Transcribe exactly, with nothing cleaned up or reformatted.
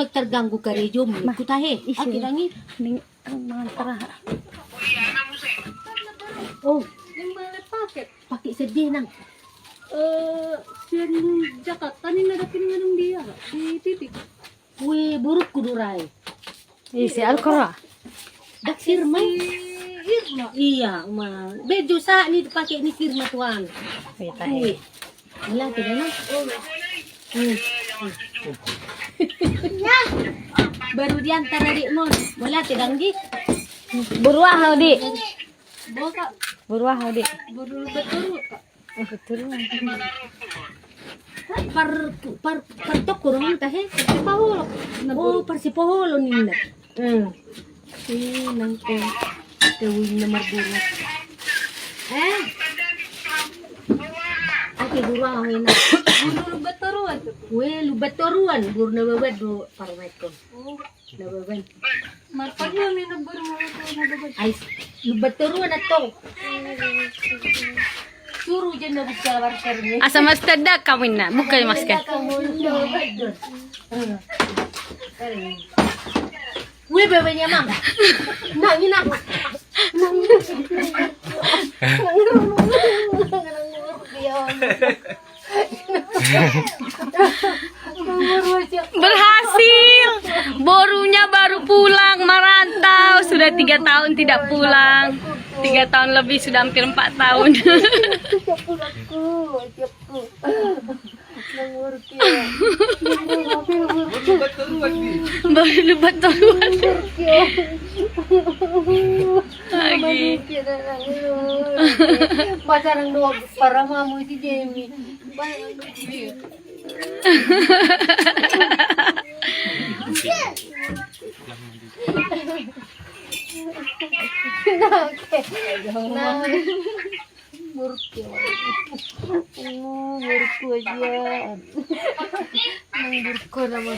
Terganggu karejo menurutku tahe. Isi. Oke, dangi. Ning, mangan teraha. Oh, yang mana paket? Paket sedih, Nang. Eh, sian Jakarta ni, na dapin ngadong dia, Kak. Di titik. Weh, borukku do ra i. Isi alkora. Dak sirma. Irma. Iya, ma. Bejo sa ni paket ni sirma tuan. Weh, tahe. Weh. Mauliate da, Nang. Hmm. Baru diantar adikmu. Mauliate da, Nggi. Boru aha, Dik? Boru aha, Dik? Boru Lumbanturu, Kak. Betul. Par, par, par toko dong tahe. Parsipoholon. Oh, parsipoholon ninna. Hmm. Ih, nang te, te win nomor dua. Eh? Ate guru ah, wena. Guru Lumbanturu tu. Weh, Lumbanturu, guru na baban do parmaikon. Oh. Na baban. Marpaduan ni na guru na baban. Ai, Lumbanturu na tong. Suru jen na buka warker ni. Asa masker da kamu inna, buka masker. Kamu inna. Weh, bebenya, Mang. Nang, Nang. Nang. Berhasil. Borunya baru pulang merantau, sudah tiga tahun tidak pulang. Tiga tahun lebih, sudah hampir empat tahun. Baru Lumbanturu. Lagi. Pacaran dua paramamu si Jemi. Nah, oke. Nah. Burke. Oh, burke aja. Nang burke nama